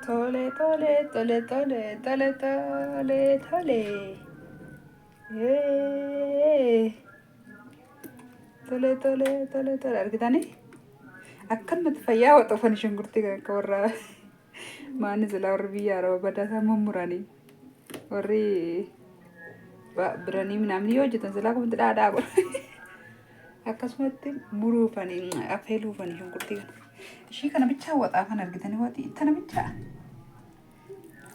Tole tole tole tole tole tole tole. Yee. Tole tole tole tole argitanii? Akkanumatti fayyaa waxoofani shunkurtii kan akka warra maanni silaa warri biyya araba badaa isaan mummuranii warri biranii minaamni yoo hojjetan silaa kumatti dhaadhaa godhu. Akkasumatti muruufani affeeluufani shunkurtii kana. Ishii kana bichaa waxaa kan argitanii waxii tana bichaa.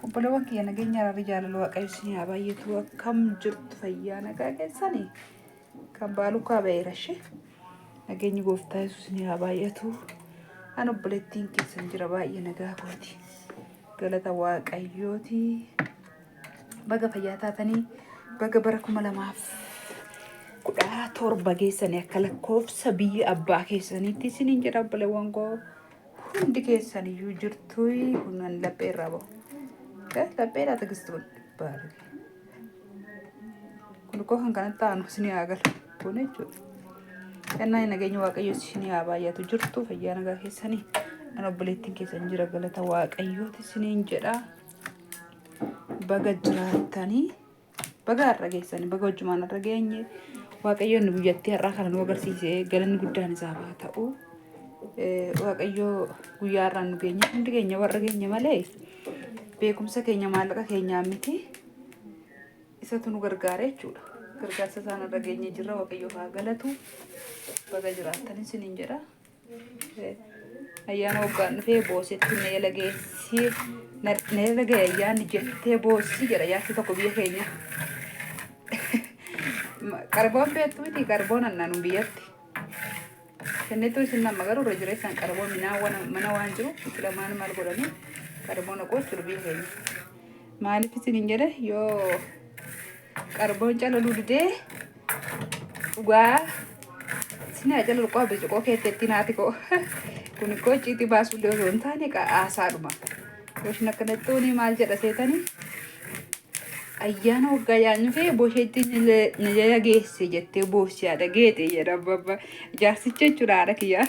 Obboleewwan kiyya nageenya araarri jaalala waaqayyo isin haa baay'atu akkam jirtu fayyaa nagaa keessanii kan baalukaa ba'eera ishee nageenyi gooftaa yesuus isin haa baay'atu. An obboleettiin keessan jira baay'ee nagaa kooti. Galata waaqayyooti. Baga fayyaa taatanii baga bara 2017 geessanii akka lakkoofsa biyya abbaa keessaniitti isiniin jedha obboleewwan koo hundi keessan iyyuu jirtu kunan laphee irraa bahu. Lapheedha tigisti kun baarage. Kun koo kan kanatti aanu isinii haa galu kun jechuudha. Kennaa nageenya waaqayyo isinii haa baay'atu jirtu fayyaa nagaa keessanii. An obboleettiin keessan jira galata waaqayyooti isiniin jedha. Baga jiraattanii baga har'a geessanii baga wajjumaan har'a geenye waaqayyoon nu guyyattii har'aa kana nu agarsiise galanni guddaan isaaf haa ta'u. Waaqayyo guyyaa har'aan nu geenye hundi keenya warra geenye malee beekumsa keenya maallaqa keenyaa miti isatu nu gargaara jechuudha. Gargaarsa isaan irra geenye jirra waaqayyoof haa galatu. Baga jiraattanii isiniin jedha. Ayyaana waggaan dhufee boosetti na jala geessi na jala ga'e ayyaanni jettee boossi jedha jaarsi tokko biyya keenya. Qarboon beektu miti qarboon annanu biyyatti. Kennituu isin nama garuu irra jireessaan qarboo minaa mana waan jiru itti lamaan maal godhanii qarboo naquu jechuudha biyya keenya. Maaliif isin hin jedhe yoo Qarboon calaluu didee dhugaa isin haa calalu qofa birciqoo keetteetti naati koo. Kun koo icciitii baasuullee osoo hin taane haasaadhuma. Yoo ishin akkanattuuni maal jedha seetanii ayyaana waggaa yaanyu fi bosheetti na jala geesse jettee boossi haadha geete jedha babba jaarsicha jechuudha haadha kiyyaa.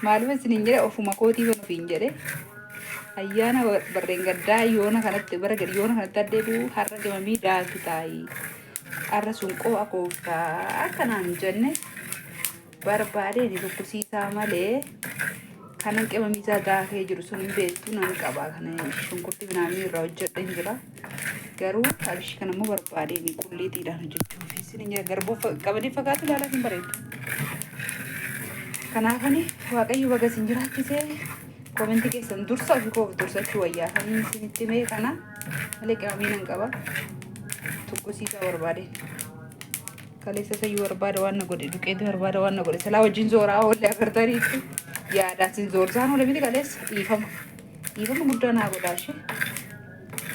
Maaluma isiniin jedhe ofuma kootii kan ofiin jedhe ayyaana barreen gaddaa yoona kanatti bara gadi yoona kanatti addeebi'u har'a qimamii daaki taayi har'a sunqoo akooftaa akkanaan jenne barbaadeen tokkosiisaa malee kanan qimamii isaa daakee jiru sun hin beektu nan qaba kana shunkurtii minaamii irraa hojjedheen jira garuu abishii kana immoo barbaadeen qulliitiidhaan hojjechuuf isin hin jira garbuu qabadii fakkaatu ilaalaa hin bareedu. Kanaafani waaqayyo baga isin jiraachisee koomentii keessan dursa ofii koof dursachuu wayyaa kan isinitti himee kana malee qimamii nan qaba tuqqisiisaa barbaade. Kaleessa sayyuu barbaada waan na godhe duqeetii barbaada waan na godhe silaa wajjin zooraa oolle agartaniitti yaadaan sin zoorsaan oole miti kaleessa dhiifama dhiifama guddaa naa godhaa ishee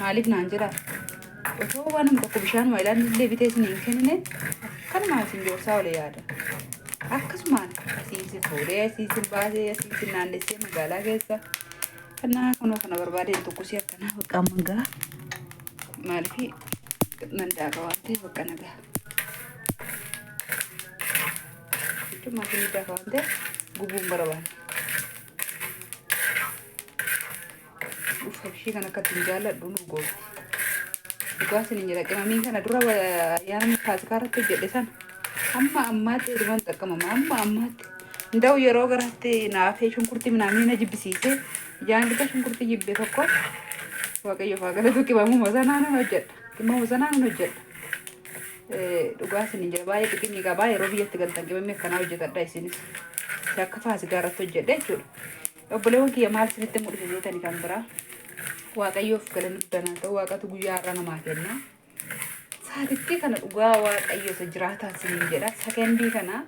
maaliif naan jedhaa otoo waan nama tokko bishaanuma ilaalli illee bitee isin hin kennine akkanumaan isin joorsaa oole yaada akkasumaan asiin sin fuudhee asiin sin baasee asiin sin naannessee magaalaa keessa kanaa kunoo kana barbaadeen tokkosii akkanaa bakka amman gaha maaliif nan daaka waan ta'eef bakka nagaa jechuun maashinii daaka waan ta'eef gubuun barbaanne. Uff abishii kan akka ittiin jaalladhu nu gooti. Dhugaa isin hin jedha qimamiin kana dura ayyaana faasikaa irratti hojjedhe sana hamma ammaatti heduman xaqqamama hamma ammaatti. Nda'u yeroo garaatti naafee shunkurtii minaamii na jibbisiise ijaan gidda shunkurtii jibbe tokko waaqayyo faa galatu qimamuma sanaa nan hojjedha. Qimamuma sanaa nan hojjedha. Dhugaa isin hin jedha baay'ee xiqimii qabaa yeroo biyyatti galtan qimamii akkanaa hojjetadha isinis. Akka faasikaa irratti hojjedha jechuudha. Obboleewwan kiyya maal isinitti mul'ise jeetani kan biraa. Waaqayyoof galanni guddaan haa ta'u waaqatu guyyaa har'aa namaa kenna. Saatittii kana dhugaa waaqayyo isa jiraataa isiniin jedha. Sakandii kana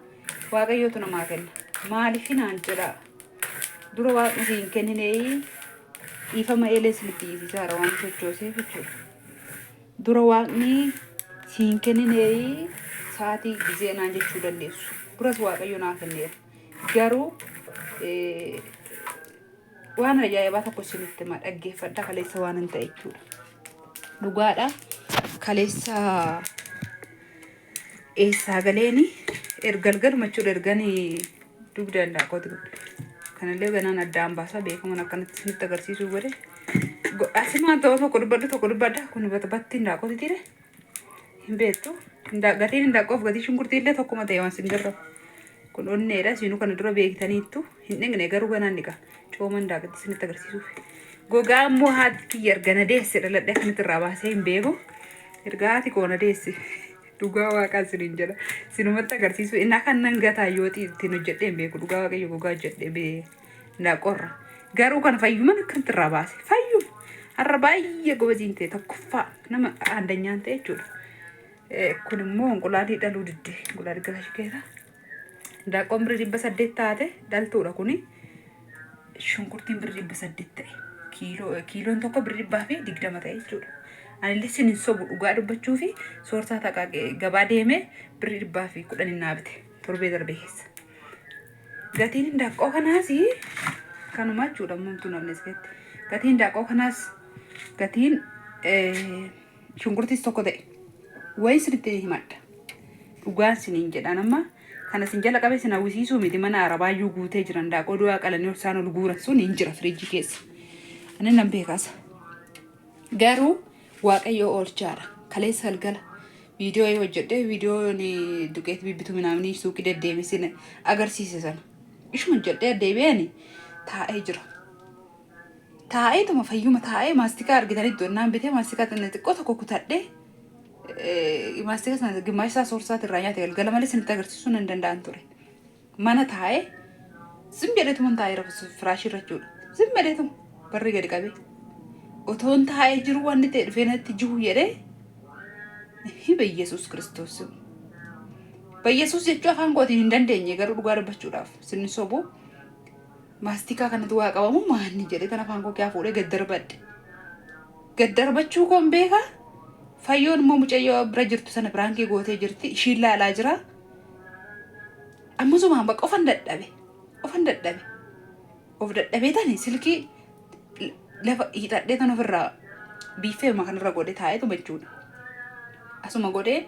waaqayyootu namaa kenna. Maaliif naan jedha. Dura waaqni si hin kenninee dhiifama eelee isinitti hiisisaara waan sochooseef jechuudha. Dura waaqni si hin kenninee sa'aatii gizee naan jechuu dandeessu. Duras waaqayyo naa kenneera. Garuu waan ajaa'ibaa tokko isinitti hima dhaggeeffadha kaleessa waan hin ta'e jechuudha. Dhugaadha. Kaleessa eessaa galeeni galgaluma jechuudha erganii dugda indaaqooti kun. Kanallee ganaan addaan baasaa beekaman akkanatti isinitti agarsiisuu godhe. Asimaan ta'u tokko dubbadhu tokko dubbadha. Kun batti hindaaqooti tire. Hin beektu. Gatiin hindaaqqoof gatii shunkurtii illee tokkuma ta'e waan sin garrabu. Kun onneedha. Isinuu kana dura beektaniittu. Hin dhiqne garuu ganaan dhiqa. Cooma hindaaqooti isinitti agarsiisuuf. Gogaa immoo haati kiyya erga na deesse dhaladhee akkamitti irraa baasee hin beeku. Erga haati koo na deesse. Dhugaa waaqaa isiniin jedha. Sinumatti agarsiisu. Innaa kan nan gataa yoo ittiin hojjedhee hin beeku. Dhugaa waaqayyo gogaa hojjedhee bee hindaaqoorra. Garuu kan fayyuman akkamitti irraa baase. Fayyuma. Har'a baay'ee gobaziin ta'e tokkoffaa nama aandanyaan ta'e jechuudha. Kun immoo inqulaalii dhaluu didde. Inqulaalii gala keessa. Hindaanqoon birrii 800 taate dhaltuudha kuni. Shunkurtiin birrii 800 ta'e. Kiiloon tokko birrii 120 ta'e jechuudha. Anillee sin hin sobu dhugaa dubbachuu fi soorsaa taqaa gabaa deemee birrii 110 naa bite torbee darbe keessa. Gatiin hindaaqqoo kanaas kanuma jechuudha mumtuu namni as keessatti. Gatiin hindaaqqoo kanaas gatiin shunkurtiis tokko ta'e. Wayi sirriitti himadha. Dhugaan siniin jedhaan amma kana sin jala qabee sin hawwisiisuu miti mana arabaayyuu guutee jiran daaqoo du'aa qalanii ol isaan ol guuran sun hin jira firiijii keessa. Ani nan beekaasa. Garuu Waaqayyo oolchaadha. Kaleessa galgala viidiyoo yoo hojjedhe viidiyoon duqeet bibbitu minaamni suuqii deddeeme sin agarsiise sana. Ishuma hojjedhee deebi'een taa'ee jira. Taa'eetuma fayyuma taa'ee maastikaa argitanitti onnaan bitee maastikaa xinna xiqqoo tokko kutadhee maastikaa sana gimaash isaa soorsaati irraa nyaate galgala malee isinitti agarsiisuu nan danda'an ture. Mana taa'ee zim jedheetuma taa'ee firaashii irra jechuudha. Zim jedheetuma barri gadi qabee. Otoon taa'ee jiru wanni ta'e dhufee natti jihu jedhee hiba Yesuus Kiristoos. Bayyesuus jechuu afaan kootiin hin dandeenye garuu dhugaa dubbachuudhaaf sinni sobu maastikaa kanatti waa qabamu maanni jedhee tan afaan koo kiyaa fuudhee gad darbadhe. Gad darbachuu koon beeka. Fayyoon immoo mucayyoo bira jirtu sana biraankii gootee jirti. Ishiin laalaa jira. Ammasumaan bakka ofan dadhabe. Ofan dadhabe. Of dadhabee tani silkii lafa hiixadhee tan ofirraa biiffeema kanarra godhe taa'eetuma jechuudha. Asuma godhee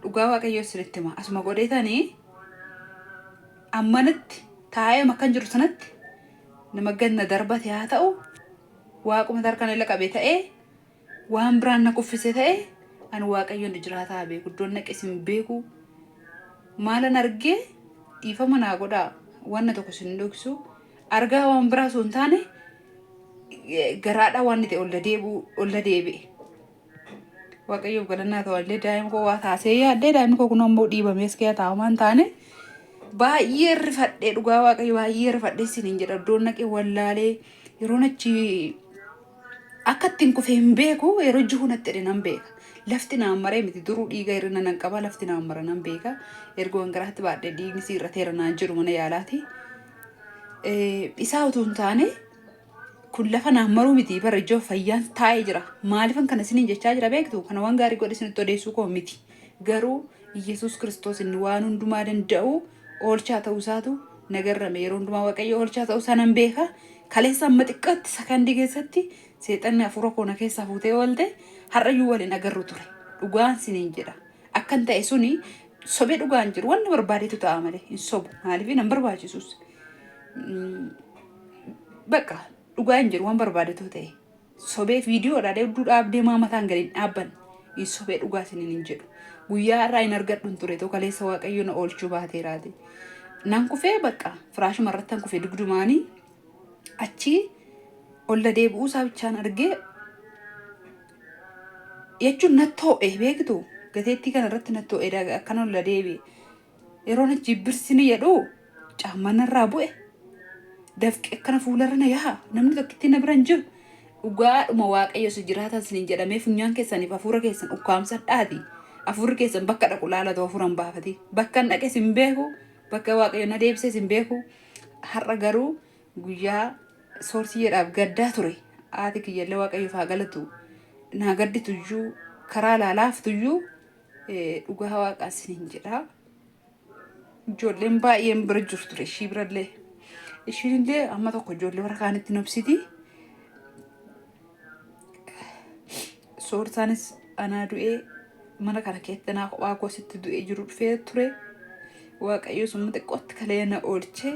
dhugaa waaqayyoo isinitti hima. Asuma godhee tani ammanatti taa'ee akkan jiru sanatti nama ganna darbate haa ta'u waaquma harkaan ila qabe ta'ee waan biraan na kuffise ta'e ani waaqayyoon jiraataa beeku iddoon naqe isin beeku maalan argee dhiifama naa godhaa wanna tokko isin dhoksu argaa waan biraa osoo hin taane garaadhaa waan ta'e olla deebi'e. Waaqayyoof galannaa ta'u illee daa'ima koo waa taasee yaaddee daa'imni koo kun ammoo dhiibamees kee taa'umaa hin taane baay'ee rifadhee dhugaa waaqayyo baay'ee rifadhee isiniin jedha iddoon naqe wallaalee yeroon achi akka ittiin kufe hin beeku yeroo jihu natti jedhe nan beeka. Lafti naan maree miti duruu dhiiga hir'ina nan qaba lafti naan mara nan beeka. Erga waan garaatti baadhee dhiigni si irrateera naan jedhu mana yaalaati. Isaa utuu hin taane kun lafa naan maruu miti bara ijoo fayyaan taa'ee jira. Maaliifan kana isiniin jechaa jira beektu kana waan gaarii godhe isinitti odeessuu koo miti. Garuu Iyyasuus Kiristoos inni waan hundumaa danda'u oolchaa ta'uu isaatu na garrame yeroo hundumaa Waaqayyo oolchaa ta'uu isaa nan beeka. Kaleessa amma xiqqootti sakandii keessatti seexanni hafuura koo na keessaa fuutee oolte har'ayyuu waliin agarru ture. Dhugaan siniin jedha. Akkan ta'e suni sobee dhugaan jiru wanni barbaadetu ta'a malee hin sobu. Maaliif nan barbaachisus. Bakka dhugaa hin jiru waan barbaadetu ta'e. Sobee viidiyoodhaan hedduu dhaabdee maa mataan gadi hin dhaabbanne. Hin sobee dhugaa isiniin hin jedhu. Guyyaa har'aa hin argadhu hin ture too kaleessa waaqayyo na oolchuu baateeraati. Nan kufee bakka firaashuma irratti nan kufee dugdumaanii achii olla deebi'uu isaa bichaan argee jechuun natti ho'e beektu gateettii kana irratti natti ho'e akkana olla deebi'e. Yeroon achi birsini jedhu caammaan narraa bu'e. Dafqi akkana fuularra na yaha namni tokkittiin na bira hin jiru. Dhugaadhuma waaqayyo si jiraatan isiniin jedhamee funyaan keessaniif hafuura keessan ukkaamsadhaati. Hafuurri keessan bakka dhaqu laalatu hafuura hin baafati. Bakka hin dhaqes hin beeku. Bakka waaqayyo na deebises hin beeku. Har'a garuu guyyaa soorsiyeedhaaf gaddaa ture. Haati kiyyallee waaqayyoof haa galatu. Naa gaddituyyuu karaa laalaaftuyyuu dhugaa waaqaa isiniin jedha. Ijoolleen baay'een bira jiru ture ishii birallee. Ishiin illee amma tokko ijoollee warra kaanitti nobsiti. Soorsaanis anaa du'ee mana kana keessatti anaa kophaa koo sitti du'ee jiru dhufee ture. Waaqayyo summa xiqqootti kalee na oolchee.